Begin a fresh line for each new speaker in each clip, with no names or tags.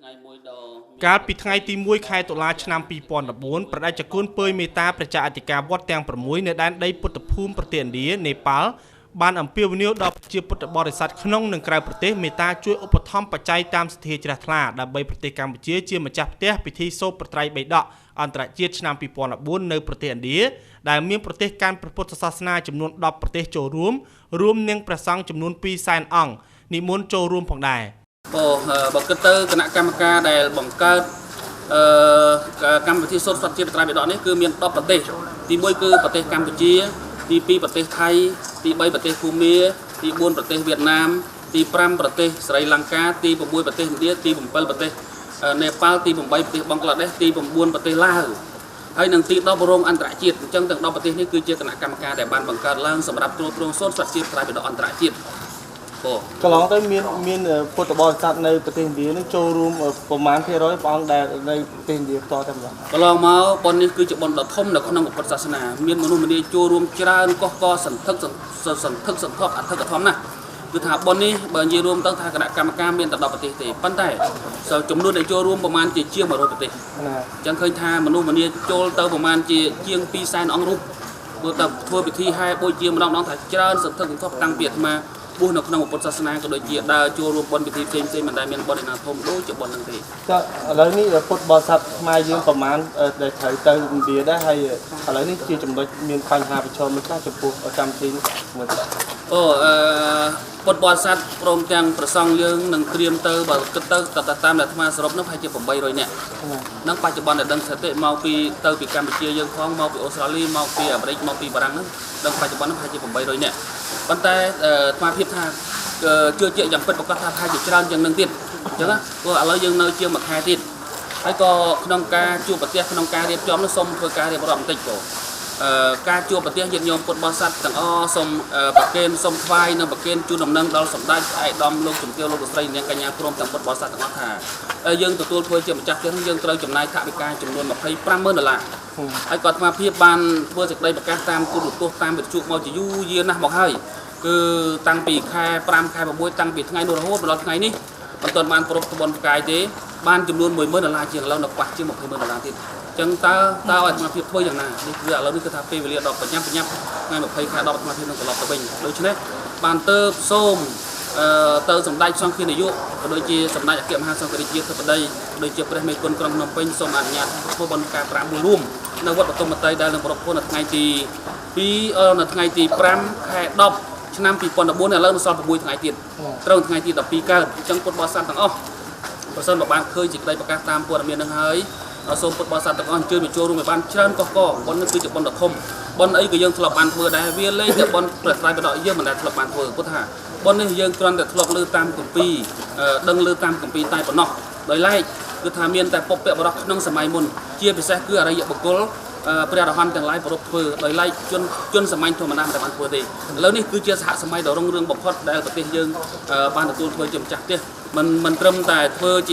កាលពីថ្ងៃទី1ខែតុលាឆ្នាំ2014ព្រះតេជគុណពើយមេតាព្រះចៅអធិការវត្តទាំង6នៅដែនដីពុទ្ធភូមិប្រទេសឥណ្ឌានេប៉ាល់បានអំពាវនាវដល់ប្រជាពុទ្ធបរិស័ទក្នុងនិងក្រៅប្រទេសមេត្តាជួយឧបត្ថម្ភបច្ច័យតាមសទ្ធាជ្រះថ្លាដើម្បីប្រទេសកម្ពុជាជាម្ចាស់ផ្ទះពិធីសូត្រព្រះត្រៃបិដកអន្តរជាតិឆ្នាំ2014នៅប្រទេសឥណ្ឌាដែលមានប្រទេសកាន់ព្រះពុទ្ធសាសនាចំនួន10ប្រទេសចូលរួមរួមនឹងព្រះសង្ឃចំនួន2សែនអង្គនិមន្តចូលរួមផងដែរ
បើគិតទៅគណៈកម្មការដែលបង្កើតកម្មវិធីសូត្រស្វត្តិជាព្រះត្រៃបិដកនេះគឺមាន10ប្រទេសទី1គឺប្រទេសកម្ពុជាទី2ប្រទេសថៃទី3ប្រទេសភូមាទី4ប្រទេសវៀតណាមទី5ប្រទេសស្រីលង្កាទី6ប្រទេសឥណ្ឌាទី7ប្រទេសនេប៉ាល់ទី8ប្រទេសបង់ក្លាដេសទី9ប្រទេសឡាវហើយនិងទី10រោងអន្តរជាតិអញ្ចឹងទាំង10ប្រទេសនេះគឺជាគណៈកម្មការដែលបានបង្កើតឡើងសម្រាប់ទ្រទ្រង់សូត្រស្វត្តិជាព្រះត្រៃបិដកអន្តរជាតិ
កន្លងទៅមានពុទ្ធបរិស័ទនៅប្រទេសឥណ្ឌានឹងចូលរួមប្រមាណភាគរយព្រះអង្គដែលនៅប្រទេសឥណ្ឌាផ្ទាល់តែម្ដង
កន្លងមកបុណ្យនេះគឺជាបុណ្យដ៏ធំនៅក្នុងពុទ្ធសាសនាមានមនុស្សម្នាចូលរួមច្រើនកុះកសន្ធឹកសន្ធឹកសន្ធាប់អធិកធមណាស់គឺថាបុណ្យនេះបើនិយាយរួមទៅថាគណៈកម្មការមានតែ10ប្រទេសទេប៉ុន្តែចំនួនដែលចូលរួមប្រមាណជាជាង100ប្រទេសអញ្ចឹងឃើញថាមនុស្សម្នាចូលទៅប្រមាណជាជាង2សែនអង្គរូបធ្វើទៅធ្វើពិធីហែបូជាម្ដងៗថាច្រើនសន្ធឹកសន្ធាប់តាំងពីអាត្មាបួសនៅក្នុងពុទ្ធសាសនាក៏ដូចជាដើរចូលរួមបុណ្យពិធីផ្សេងៗមិនដែលមានបុណ្យឯណាធំដូចជាបុណ្យហ្នឹងទេ
ចាឥឡូវនេះពុទ្ធបរិស័ទខ្មែរយើងប្រមាណដែលត្រូវទៅឥណ្ឌាដែរហើយឥឡូវនេះជាចំណុចមានបញ្ហាប្រឈមមួយខ្លះចំពោះកម្មវិធីនេះមួយ
អូពុទ្ធបរិស័ទព្រមទាំងព្រះសង្ឃយើងនឹងត្រៀមទៅបើគិតទៅតាមអាត្មាសរុបនោះប្រហែលជា800នាក់នឹងបច្ចុប្បន្នដែលដឹងស្ថិតិមកពីទៅពីកម្ពុជាយើងផងមកពីអូស្ត្រាលីមកពីអាមេរិកមកពីបារាំងហ្នឹងដឹងបច្ចុប្បន្ននោះប្រហែលជា800នាក់ប៉ុន្តែអាត្មាភាពថាជឿជាក់យ៉ាងពិតប្រាកដថាប្រហែលជាច្រើនជាងនឹងទៀតអញ្ចឹងណាព្រោះឥឡូវយើងនៅជាងមួយខែទៀតហើយក៏ក្នុងការជួបប្រទះក្នុងការរៀបចំនោះសូមធ្វើការរៀបរាប់បន្តិចបងការជួបប្រទះញាតិញោមពុទ្ធបរិស័ទទាំងអស់សូមប្រគេនសូមថ្វាយនិងប្រគេនជូនដំណឹងដល់សម្ដេចឯកឧត្តមលោកជំទាវលោកស្រីនាងកញ្ញាព្រមទាំងពុទ្ធបរិស័ទទាំងអស់ថាយើងទទួលធ្វើជាម្ចាស់ផ្ទះយើងត្រូវចំណាយថវិកាចំនួន250,000ដុល្លារហើយក៏អាត្មាភាពបានធ្វើសេចក្តីប្រកាសតាមទូរទស្សន៍តាមវិទ្យុមកជាយូរយារណាស់មកហើយគឺតាំងពីខែ5ខែ6តាំងពីថ្ងៃនោះរហូតមកដល់ថ្ងៃនេះមិនទាន់បានប្រពន្ធផ្កាយទេបានចំនួន10000ដុល្លារជាងឥឡូវនៅខ្វះជាង200,000ដុល្លារទៀតចឹងតើឲ្យអាត្មាភាពធ្វើយ៉ាងណានេះគឺឥឡូវនេះគឺថាពេលវេលាដល់ប្រញាប់ថ្ងៃ20ខែ10អាត្មាភាពនឹងត្រឡប់ទៅវិញដូច្នេះបានទៅសូមទៅសម្ដេចសង្ឃានាយកក៏ដូចជាសម្ដេចអគ្គមហាសង្ឃរាជាធិបតីដូចជាព្រះមេគុណក្រុងភ្នំពេញសូមអនុញ្ញាតធ្វើបុណ្យការប្រាក់មួយរួមនៅវត្តបទុមតីដែលនឹងប្រពន្ធនៅថ្ងៃទី2នៅថ្ងៃទី5ខែ10ឆ្នាំ2014ឥឡូវនៅសល់6ថ្ងៃទៀតត្រូវថ្ងៃទី12កើតអញ្ចឹងពុទ្ធបរិស័ទទាំងអស់ប្រសិនបើបានឃើញសេចក្តីប្រកាសតាមព័ត៌មាននឹងហើយសូមពុទ្ធបរិស័ទទាំងអស់អញ្ជើញមកចូលរួមឲ្យបានច្រើនកុះកបុណ្យនេះគឺជាបុណ្យដ៏ធំបុណ្យអីក៏យើងធ្លាប់បានធ្វើដែរវាលែងតែបុណ្យព្រះត្រៃបិដកយើងមិនដែលធ្លាប់បានធ្វើព្រោះថាបុណ្យនេះយើងគ្រាន់តែធ្លាប់លើតាមគម្ពីរដឹងលើតាមគម្ពីរតែប៉ុណ្ណោះដោយឡែកគឺថាមានតែពុព្វបុរសក្នុងសម័យមុនជាពិសេសគឺអរិយបុគ្គលព្រះអរហន្តទាំងឡាយប្រពធ្វើដោយឡែកជនសាមញ្ញធម្មតាមិនដែលបានធ្វើទេឥឡូវនេះគឺជាសហសម័យដ៏រុងរឿងបំផុតដែលប្រទេសយើងបានទទួលធ្វើជាម្ចាស់ផ្ទះមិនត្រឹមតែធ្វើជា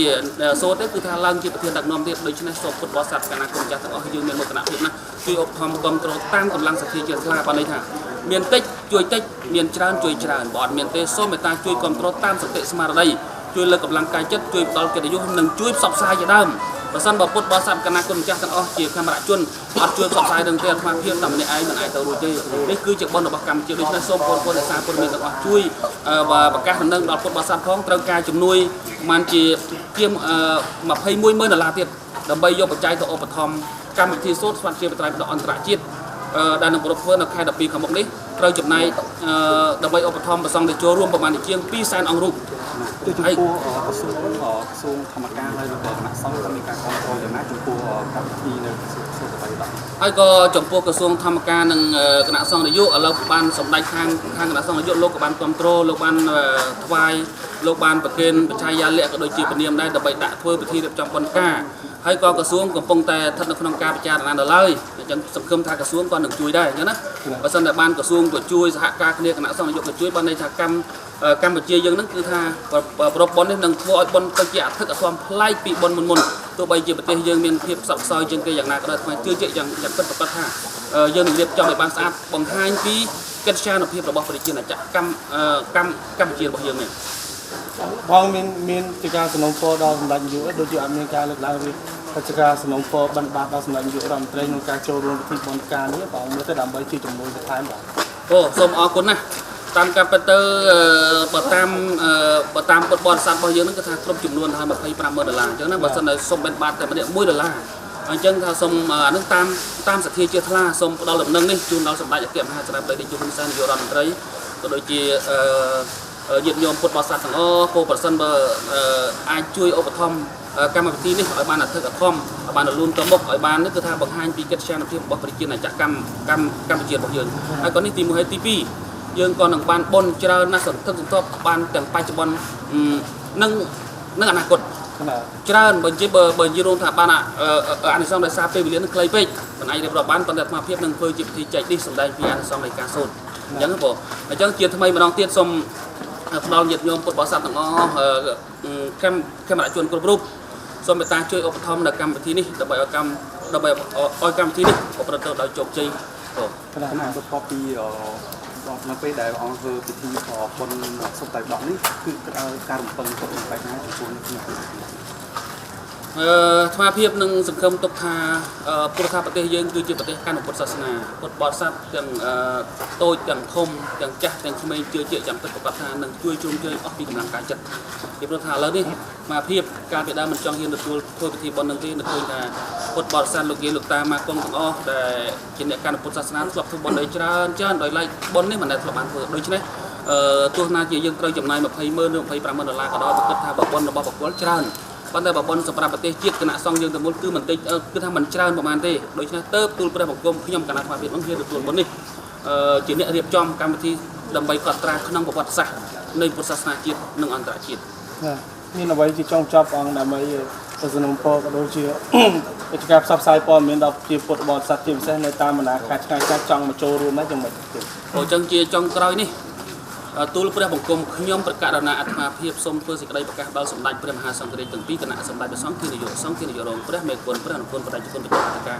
សូត្រទេគឺថាឡើងជាប្រធានដឹកនាំទៀតដូច្នេះសូមពុទ្ធបរិស័ទកណាគុណចាស់ទាំងអស់យើងមានមោទនភាពណាស់ជួយឧបត្ថម្ភគ្រប់គ្រងតាមកម្លាំងសទ្ធាជ្រះថ្លាបានន័យថាមានតិចជួយតិចមានច្រើនជួយច្រើនបើអត់មានទេសូមមេត្តាជួយគ្រប់គ្រងតាមសតិស្មារតីជួយលើកកម្លាំងកាយចិត្តជួយផ្ដល់កិត្តិយសនិងជួយផ្សព្វផ្សាយជាដើមបើសិនបើពុទ្ធបរិស័ទកណាគុណម្ចាស់ទាំងអស់ជាខេមរជនអត់ជួយផ្សព្វផ្សាយរឿងទេអាត្មាភាពតែម្នាក់ឯងមិនអាចទៅរួចទេនេះគឺជាបុណ្យរបស់កម្ពុជាដូច្នេះសូមបងប្អូនអ្នកសារព័ត៌មានទាំងអស់ជួយប្រកាសដំណឹងដល់ពុទ្ធបរិស័ទផងត្រូវការជំនួយប្រហែលជាជាង210,000ដុល្លារទៀតដើម្បីយកបច្ច័យទៅឧបត្ថម្ភកម្មវិធីសូត្រស្វត្តិជាត្រៃបិដកអន្តរជាតិដែលនឹងប្រព្រឹត្តនៅខែ12ខាងមុខនេះត្រូវចំណាយដើម្បីឧបត្ថម្ភប្រសង់ដែលចូលរួមប្រមាណជាង2សែនអង្គរូប
ចំពោះក្រសួងធម្មការហើយនិងគណៈសង្ឃក៏មានការគាំទ្រយ៉ាងណាចំពោះកម្មវិធីនៅក្រសួងសូត្របៃតងហ
ើយក៏ចំពោះក្រសួងធម្មការនិងគណៈសង្ឃនាយកឥឡូវបានសម្ដេចខាងគណៈសង្ឃនាយកលោកក៏បានគាំទ្រលោកបានថ្វាយលោកបានប្រគេនបច្ច័យយាលៈក៏ដូចជាពនាមដែរដើម្បីដាក់ធ្វើពិធីរៀបចំបុណ្យការហើយក៏ក្រសួងកំពុងតែស្ថិតនៅក្នុងការពិចារណាដល់ហើយអញ្ចឹងសង្ឃឹមថាក្រសួងក៏នឹងជួយដែរអញ្ចឹងណាបើសិនតែបានក្រសួងក៏ជួយសហការគ្នាគណៈសង្ឃនាយកក៏ជួយបានន័យថាកម្ពុជាយើងហ្នឹងគឺថាប្រពបុណ្យនេះនឹងធ្វើឲ្យបុណ្យទៅជាអធិកអធមប្លែកពីបុណ្យមុនទោះបីជាប្រទេសយើងមានភាពផ្សព្វផ្សាយជាងគេយ៉ាងណាក៏ដោយថ្មជឿជាក់យ៉ាងពិតប្រាកដថាយើងនឹងរៀបចំឲ្យបានស្អាតបង្ហាញពីកិត្យានុភាពរបស់ប្រជាណាចក្រកម្ពុជារបស់យើងនេះ
បងមានជាការសំណូមពរដល់សម្ដេចនាយកដូចជាអត់មានការលើកឡើងឬជាការសំណូមពរបិណ្ឌបាតដល់សម្ដេចនាយករដ្ឋមន្ត្រីក្នុងការចូលរួមពិធីបុណ្យការនេះបងមើលទៅដើម្បីជាជំនួយបន្ថែមបាទ
អូសូមអរគុណណាស់តាមការពិតទៅបើតាមពុទ្ធបរិស័ទរបស់យើងហ្នឹងគឺថាគ្រប់ចំនួនហើយ250,000ដុល្លារអញ្ចឹងណាបើសិនតែសុំបិណ្ឌបាតតែម្នាក់1ដុល្លារអញ្ចឹងថាសូមអានឹងតាមសទ្ធាជាថ្លាសូមផ្ដល់ដំណឹងនេះជូនដល់សម្ដេចអគ្គមហាសេនាបតីតេជោហ៊ុនសែននាយករដ្ឋមន្ត្រីក៏ដូចជាញាតិញោមពុទ្ធបរិស័ទទាំងអស់ពោប្រសិនបើអាចជួយឧបត្ថម្ភកម្មវិធីនេះឲ្យបានអធិកអធមឲ្យបានរលូនទៅមុខឲ្យបាននេះគឺថាបង្ហាញពីកិត្យានុភាពរបស់ប្រជាណាចក្រកម្ពុជារបស់យើងហើយក៏នេះទី1ហើយទី2យើងក៏នឹងបានបុណ្យច្រើនណាស់សន្ធឹកសន្ធាប់បានទាំងបច្ចុប្បន្ននិងអនាគតច្រើនបើនិយាយបើនិយាយរួមថាបានអានិសង្សដោយសារពេលវេលានឹងខ្លីពេកមិនអាចរៀបរាប់បានប៉ុន្តែអាត្មាភាពនឹងធ្វើជាពិធីចែកនេះសម្ដែងពីអានិសង្សនៃការសូត្រអញ្ចឹងបងអញ្ចឹងជាថ្មីម្ដងទៀតសូមផ្ដល់ញាតិញោមពុទ្ធបរិស័ទទាំងអស់ខេមរជនគ្រប់រូបសូមមេត្តាជួយឧបត្ថម្ភនៅកម្មវិធីនេះដើម្បីឲ្យកម្មវិធីនេះប្រព្រឹត្តទៅដោយជោគជ័យបង
គណៈបន្ទាប់ពីនៅពេលដែលអង្គធ្វើពិធីបុណ្យសុទ្ធតែដកនេះគឺការរំពឹងទុកនឹងបែបណាចំពោះនៅក្នុងពិធី
អាត្មាភាពនឹងសង្ឃឹមទុកថាព្រោះថាប្រទេសយើងគឺជាប្រទេសកាន់ពុទ្ធសាសនាពុទ្ធបរិស័ទទាំងតូចទាំងធំទាំងចាស់ទាំងក្មេងជឿជាក់ចាំពិតប្រាកដថានឹងជួយជ្រោមជ្រែងអស់ពីកម្លាំងកាយចិត្តពីព្រោះថាឥឡូវនេះអាត្មាភាពកាលពីដើមមិនចង់ហ៊ានទទួលធ្វើពិធីបុណ្យនឹងទេនឹកឃើញថាពុទ្ធបរិស័ទលោកយាយលោកតាម៉ាកុងទាំងអស់ដែលជាអ្នកកាន់ពុទ្ធសាសនាធ្លាប់ធ្វើបុណ្យដោយច្រើនច្រើនដោយឡែកបុណ្យនេះមិនដែលធ្លាប់បានធ្វើដូច្នេះទោះណាជាយើងត្រូវចំណាយ20,000ឬ25,000ដុល្លារក៏ដោយបើគិតថាបើបុណ្យរបស់បុគ្គលច្រើនប៉ុន្តែបើបុណ្យសម្រាប់ប្រទេសជាតិគណៈសង្ឃយើងទាំងមូលគឺមិនតិចគឺថាមិនច្រើនប្រហែលទេដូច្នេះទៅទូលព្រះបង្គំខ្ញុំគណៈអាត្មាភាពនឹងហ៊ានទទួលបុណ្យនេះជាអ្នករៀបចំកម្មវិធីដើម្បីកត់ត្រាក្នុងប្រវត្តិសាស្ត្រនៃពុទ្ធសាសនាជាតិនិងអន្តរជាតិ
មានអ្វីជាចុងចប់អង្គដើម្បីសំណូមពរក៏ដូចជាកិច្ចការផ្សព្វផ្សាយព័ត៌មានដល់ជាពុទ្ធបរិស័ទជាពិសេសនៅតាមបណ្ដាខេត្តឆ្ងាយៗចង់មកចូលរួមដែរយ៉ាងម៉េចទេ
អូចឹងជាចុងក្រោយនេះទូលព្រះបង្គំខ្ញុំប្រកាសដល់អាត្មាភាពសូមធ្វើសេចក្តីប្រកាសដល់សម្ដេចព្រះមហាសង្ឃរាជទាំងពីរគណៈសម្ដេចព្រះសង្ឃជានាយកសង្ឃជានាយករងព្រះមេគុណព្រះអនុគុណបដិជនប្រតិការ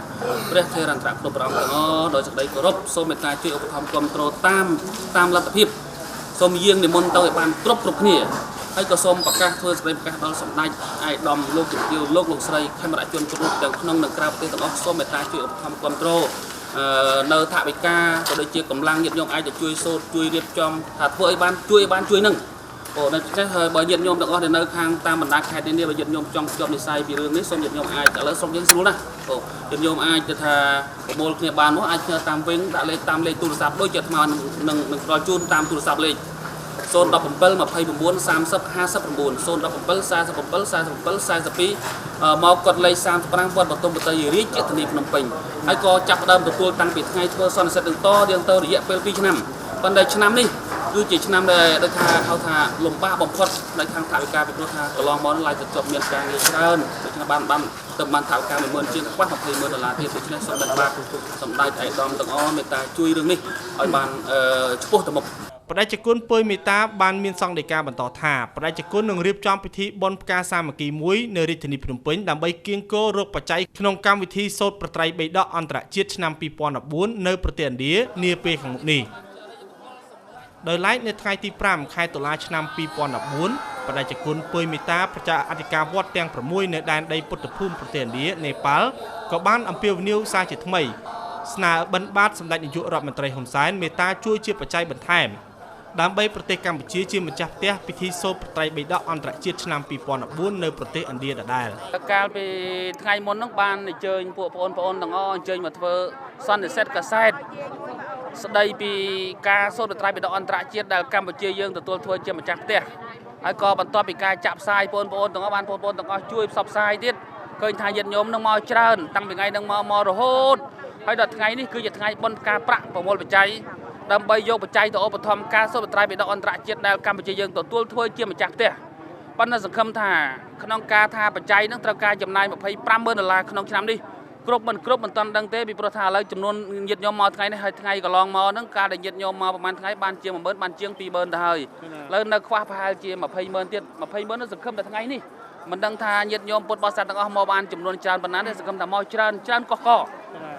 ព្រះថេរន្តរគ្រប់ព្រះអង្គទាំងអស់ដោយសេចក្តីគោរពសូមមេត្តាជួយឧបត្ថម្ភគាំទ្រតាមលទ្ធភាពសូមយាងនិមន្តទៅឲ្យបានគ្រប់គ្នាហើយក៏សូមប្រកាសធ្វើសេចក្តីប្រកាសដល់សម្ដេចឯកឧត្តមលោកជំទាវលោកស្រីខេមរជនគ្រប់រូបទាំងក្នុងនិងក្រៅប្រទេសទាំងអស់សូមមេត្តាជួយឧបត្ថម្ភគាំទ្រនៅថវិកាក៏ដូចជាកម្លាំងញាតិញោមអាចទៅជួយសូត្រជួយរៀបចំថាធ្វើឲ្យបានជួយឲ្យបានជួយនឹងអូដូច្នេះហើយបើញាតិញោមទាំងអស់ដែលនៅខាងតាមបណ្ដាខេត្តនេះបើញាតិញោមចង់ភ្ជាប់និស្ស័យពីរឿងនេះសូមញាតិញោមអាចឥឡូវស្រុកយើងស្រួលណាស់អូញាតិញោមអាចទៅថាប្រមូលគ្នាបានមកអាចផ្ញើតាមវិញដាក់លេខតាមលេខទូរស័ព្ទដូចជាអាត្មានឹងផ្ដល់ជូនតាមទូរស័ព្ទលេខ017 29 30 59 017 47 47 42មកកត់លេខ35វត្តបទុមបតីរាជធានីភ្នំពេញហើយក៏ចាប់ផ្ដើមទទួលតាំងពីថ្ងៃធ្វើសន្និសីទនឹងតរៀងទៅរយៈពេល2ឆ្នាំប៉ុន្តែឆ្នាំនេះគឺជាឆ្នាំដែលដូចថាហៅថាលំបាកបំផុតនៅខាងថវិកាពីព្រោះថាកន្លងមកឡាយទៅជាប់មានការងារច្រើនដូច្នេះបានទៅបានថវិកា10000ជាងខ្វះ200,000ដុល្លារទៀតដូច្នេះសូមបិទបាតសម្ដេចឯកឧត្តមទាំងអស់មេត្តាជួយរឿងនេះឲ្យបានឆ្ពោះទៅមុខ
បដិជគុណពយមេតាបានមានសង្ឃដីកាបន្តថាបដិជគុណនឹងរៀបចំពិធីបុណ្យផ្កាសាមគ្គីមួយនៅរាជធានីភ្នំពេញដើម្បីគៀងគររកបច្ច័យក្នុងកម្មវិធីសូត្រប្រត្រៃបិដកអន្តរជាតិឆ្នាំ2014នៅប្រទេសឥណ្ឌានាពេលខាងមុខនេះដោយឡែកនៅថ្ងៃទី5ខែតុលាឆ្នាំ2014បដិជគុណពយមេតាប្រជាអធិការវត្តទាំង6នៅដែនដីពុទ្ធភូមិប្រទេសឥណ្ឌានេប៉ាល់ក៏បានអំពាវនាវសារជាថ្មីស្នើបិណ្ឌបាតសម្ដេចនាយករដ្ឋមន្ត្រីហ៊ុនសែនមេត្តាជួយជាបច្ច័យបន្ថែមដើម្បីប្រទេសកម្ពុជាជាម្ចាស់ផ្ទះពិធីសូត្រប្រត្រៃបិដកអន្តរជាតិឆ្នាំ2014នៅប្រទេសឥណ្ឌាដដែល
កាលពីថ្ងៃមុននោះបានអញ្ជើញពួកបងប្អូនទាំងអស់អញ្ជើញមកធ្វើសន្និសីទកាសែតស្ដីពីការសូត្រប្រត្រៃបិដកអន្តរជាតិដែលកម្ពុជាយើងទទួលធ្វើជាម្ចាស់ផ្ទះហើយក៏បន្ទាប់ពីការចាក់ផ្សាយបងប្អូនទាំងអស់បានបងប្អូនទាំងអស់ជួយផ្សព្វផ្សាយទៀតឃើញថាញាតិញោមនឹងមកច្រើនតាំងពីថ្ងៃនឹងមករហូតហើយដល់ថ្ងៃនេះគឺជាថ្ងៃបុណ្យការប្រាក់ប្រមូលបច្ច័យដើម្បីយកបច្ច័យទៅឧបត្ថម្ភការសូត្រប្រត្រៃបិដកអន្តរជាតិដែលកម្ពុជាយើងទទួលធ្វើជាម្ចាស់ផ្ទះប៉ុន្តែសង្ឃឹមថាក្នុងការថាបច្ច័យនឹងត្រូវការចំណាយ250,000ដុល្លារក្នុងឆ្នាំនេះគ្រប់មិនគ្រប់មិនទាន់ដឹងទេពីព្រោះថាឥឡូវចំនួនញាតិញោមមកថ្ងៃនេះហើយថ្ងៃកន្លងមកហ្នឹងការដែលញាតិញោមមកប្រហែលថ្ងៃបានជាង10000បានជាង20000ទៅហើយឥឡូវនៅខ្វះប្រហែលជា200,000ទៀត200,000នោះសង្ឃឹមតែថ្ងៃនេះមិនដឹងថាញាតិញោមពុទ្ធបរិស័ទទាំងអស់មកបានចំនួនច្រើនប៉ុណ្ណាទេសង្ឃឹមថាមកច្រើនច្រើនកក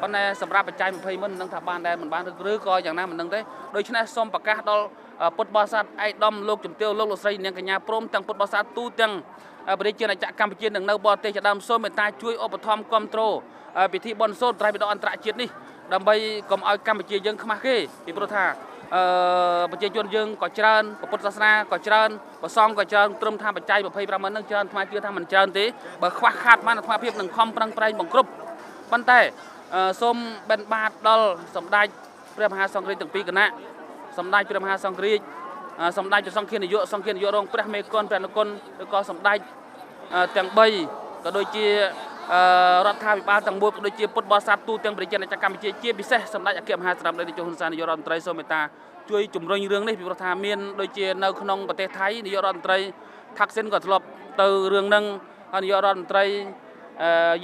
ប៉ុន្តែសម្រាប់បច្ច័យ200,000មិនដឹងថាបានដែរមិនបានឬក៏យ៉ាងណាមិនដឹងទេដូច្នេះសូមប្រកាសដល់ ពុទ្ធបរិស័ទឯកឧត្តមលោកជំទាវលោកលោកស្រីនាងកញ្ញាព្រមទាំងពុទ្ធបរិស័ទទូទាំងប្រជាជាតិកម្ពុជានិងនៅបរទេសជាដើមសូមមេត្តាជួយឧបត្ថម្ភគ្រប់គ្រងពិធីបុណ្យសូត្រត្រៃបិដកអន្តរជាតិនេះដើម្បីកុំឲ្យកម្ពុជាយើងខ្មាស់គេពីព្រោះថាប្រជាជនយើងក៏ច្រើនពុទ្ធសាសនាក៏ច្រើនប្រសង់ក៏ច្រើនត្រឹមថាបច្ច័យ25ម៉ឺននឹងច្រើនអាត្មាជឿថាមិនច្រើនទេបើខ្វះខាតបានអាត្មាភាពនឹងខំប្រឹងប្រែងបង្គ្រប់ប៉ុន្តែសូមបិណ្ឌបាតដល់សម្ដេចព្រះមហាសង្ឃរាជទាំងពីរគណៈសម្ដេចព្រះមហាសង្ឃរាជសម្ដេចព្រះសង្ឃានាយកសង្ឃានាយករងព្រះមេគុណព្រះអនុគុណឬក៏សម្ដេចទាំង3ក៏ដូចជារដ្ឋាភិបាលទាំងមួយក៏ដូចជាពុទ្ធបរិស័ទទូទាំងប្រជាជាតិកម្ពុជាជាពិសេសសម្ដេចអគ្គមហាសេនាបតីតេជោហ៊ុនសែននាយករដ្ឋមន្ត្រីសូមមេត្តាជួយជំរុញរឿងនេះពីព្រោះថាមានដូចជានៅក្នុងប្រទេសថៃនាយករដ្ឋមន្ត្រីថាក់សិនក៏ធ្លាប់ទៅរឿងហ្នឹងហើយនាយករដ្ឋមន្ត្រី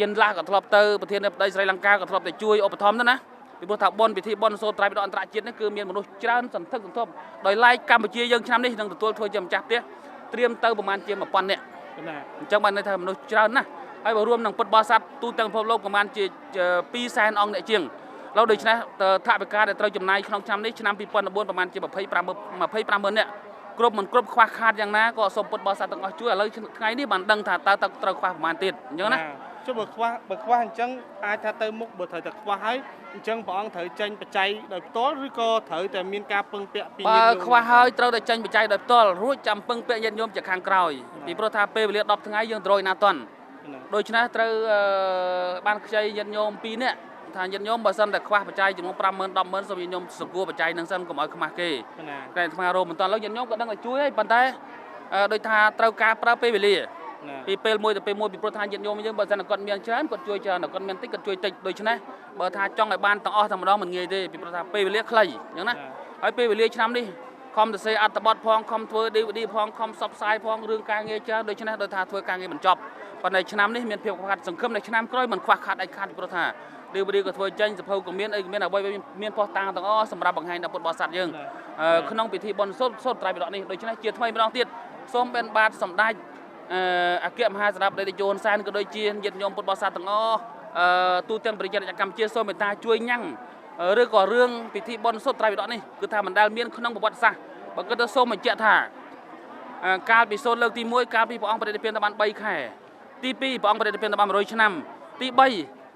យិនឡាស់ក៏ធ្លាប់ទៅប្រធានាធិបតីស្រីលង្កាក៏ធ្លាប់ទៅជួយឧបត្ថម្ភទៅណាពីព្រោះថាបុណ្យពិធីបុណ្យសូត្រត្រៃបិដកអន្តរជាតិនេះគឺមានមនុស្សច្រើនសន្ធឹកសន្ធាប់ដោយឡែកកម្ពុជាយើងឆ្នាំនេះនឹងទទួលធ្វើជាម្ចាស់ផ្ទះត្រៀមទៅប្រមាណជា1000នាក់អញ្ចឹងបានន័យថាមនុស្សច្រើនណាស់ហើយបើរួមនឹងពុទ្ធបរិស័ទទូទាំងពិភពលោកប្រមាណជា200,000អង្គអ្នកជាងឡូវដូច្នេះថវិកាដែលត្រូវចំណាយក្នុងឆ្នាំនេះឆ្នាំ2014ប្រមាណជា25ម៉ឺននាក់គ្រប់មិនគ្រប់ខ្វះខាតយ៉ាងណាក៏សូមពុទ្ធបរិស័ទទាំងអស់ជួយឥឡូវថ្ងៃនេះបានដឹងថាតើត្រូវខ្វះប្រមាណទៀតអញ្ចឹងណា
ចុះបើខ្វះអញ្ចឹងអាចថាទៅមុខបើត្រូវតែខ្វះហើយអញ្ចឹងព្រះអង្គត្រូវចេញបច្ច័យដោយផ្ទាល់ឬក៏ត្រូវតែមានការពឹងពាក់ពីញាតិញោមបើ
ខ្វះហើយត្រូវតែចេញបច្ច័យដោយផ្ទាល់រួចចាំពឹងពាក់ញាតិញោមជាខាងក្រោយពីព្រោះថាពេលវេលា10ថ្ងៃយើងត្រូវណាតន់ដូច្នេះត្រូវបានខ្ចីញាតិញោម2នាក់ថាញាតិញោមបើសិនតែខ្វះបច្ច័យចំនួន50000 100000សូមញាតិញោមសង្គួរបច្ច័យនឹងសិនកុំឲ្យខ្មាស់គេតែអាត្មារោមមិនតន់ឡើយញាតិញោមក៏ដឹងតែជួយហើយប៉ុន្តែដូចថាត្រូវការប្រើពេលវេលាពីពេលមួយទៅពេលមួយពីព្រោះថាញាតិញោមយើងបើសិនតែគាត់មានច្រើនគាត់ជួយច្រើនតែគាត់មានតិចគាត់ជួយតិចដូច្នេះបើថាចង់ឲ្យបានទាំងអស់តែម្ដងមិនងាយទេពីព្រោះថាពេលវេលាខ្លីអញ្ចឹងណាហើយពេលវេលាឆ្នាំនេះខំទៅសេអត្ថបទផងខំធ្វើ DVD ផងខំផ្សព្វផ្សាយផងរឿងការងារច្រើនដូច្នេះដោយថាធ្វើការងារមិនចប់ប៉ុន្តែឆ្នាំនេះមានភាពខ្វះខាតសង្ឃឹមនៅឆ្នាំក្រោយមិនខ្វះខាតដាច់ខាតពីព្រោះថា DVD ក៏ធ្វើចេញសភៅក៏មានអីក៏មានអ្វីមានផុសតាងទាំងអស់សម្រាប់បង្ហាញដល់ពុទ្ធបរិស័ទយើងក្នុងពិធីបុណ្យសូត្រត្រៃបិដកនេះដូច្នេះជាថ្មីម្ដងទៀតសូមបិណ្ឌបាតសម្ដេចអគ្គមហាសេនាបតីតេជោហ៊ុនសែនក៏ដូចជាញាតិញោមពុទ្ធបរិស័ទទាំងអស់ទូទាំងប្រជាជាតិកម្ពុជាសូមមេត្តាជួយញ៉ាំងឬក៏រឿងពិធីបុណ្យសូត្រត្រៃបិដកនេះគឺថាមិនដែលមានក្នុងប្រវត្តិសាស្ត្របើគិតទៅសូមបញ្ជាក់ថាកាលពីសូត្រលើកទី1កាលពីព្រះអង្គបរិនិព្វានទៅបាន3ខែទី2ព្រះអង្គបរិនិព្វានទៅបាន100ឆ្នាំទី3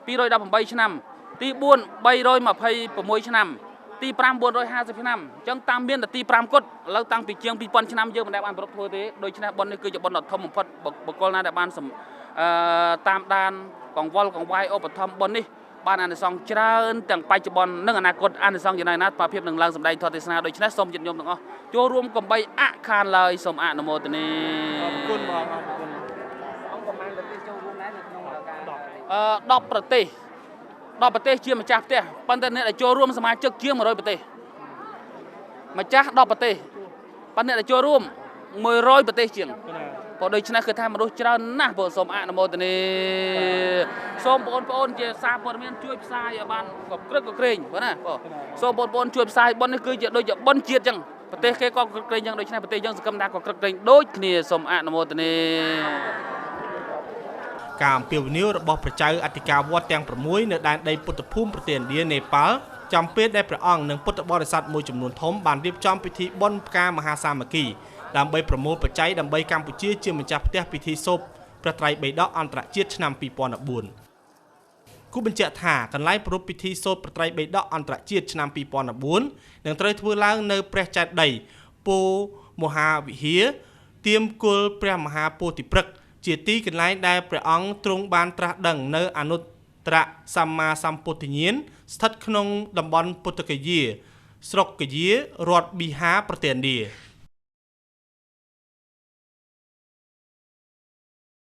218ឆ្នាំទី4 326ឆ្នាំទី5 450ឆ្នាំអញ្ចឹងតាមមានតែទី5គត់ឥឡូវតាំងពីជាង2000ឆ្នាំយើងមិនដែលបានប្រពធ្វើទេដូច្នេះបុណ្យនេះគឺជាបុណ្យដ៏ធំបំផុតបុគ្គលណាដែលបានតាមដានកង្វល់កង្វាយឧបត្ថម្ភបុណ្យនេះបានអានិសង្សច្រើនទាំងបច្ចុប្បន្ននិងអនាគតអានិសង្សយ៉ាងណាប្រភាពនឹងឡើងសម្ដែងធម៌ទេសនាដូច្នេះសូមញាតិញោមទាំងអស់ចូលរួមកំបីអខានឡើយសូមអនុមោទនា
អរគុណបងអរគុណ
អង្គប្រមាណប្រទេសចូលរួមដែរនៅក្នុងការ
10ប្រទេស10ប្រទេសជាម្ចាស់ផ្ទះប៉ុន្តែអ្នកដែលចូលរួមសមាជិកជាង100ប្រទេសម្ចាស់10ប្រទេសប៉ុន្តែអ្នកដែលចូលរួម100ប្រទេសជាងព្រោះដូច្នេះគឺថាមនុស្សច្រើនណាស់ព្រោះសូមអនុមោទនាសូមបងប្អូនជាសារព័ត៌មានជួយផ្សាយឲ្យបានក៏ក្រឹកក៏ក្រែងបងណាបងសូមបងប្អូនជួយផ្សាយបុណ្យនេះគឺជាដូចជាបុណ្យជាតិចឹងប្រទេសគេក៏ក្រឹកក្រែងចឹងដូច្នេះប្រទេសយើងសង្ឃឹមថាក៏ក្រឹកក្រែងដូចគ្នាសូមអនុមោទនា
ការអំពាវនាវរបស់ព្រះចៅអធិការវត្តទាំង6នៅដែនដីពុទ្ធភូមិប្រទេសឥណ្ឌានេប៉ាល់ចំពេលដែលព្រះអង្គនិងពុទ្ធបរិស័ទមួយចំនួនធំបានរៀបចំពិធីបុណ្យផ្កាមហាសាមគ្គីដើម្បីប្រមូលបច្ច័យដើម្បីកម្ពុជាជាម្ចាស់ផ្ទះពិធីសូត្រព្រះត្រៃបិដកអន្តរជាតិឆ្នាំ2014គូបញ្ជាក់ថាកន្លែងប្រារព្ធពិធីសូត្រព្រះត្រៃបិដកអន្តរជាតិឆ្នាំ2014នឹងត្រូវធ្វើឡើងនៅព្រះចេតិយពោមហាវិហារទៀមគល់ព្រះមហាពោធិព្រឹក្សជាទីកន្លែងដែលព្រះអង្គទ្រង់បានត្រាស់ដឹងនៅអនុត្តរសម្មាសម្ពុទ្ធញ្ញាណស្ថិតក្នុងតំបន់ពុទ្ធគយាស្រុកគយារដ្ឋប៊ីហាប្រទេសឥណ្ឌា។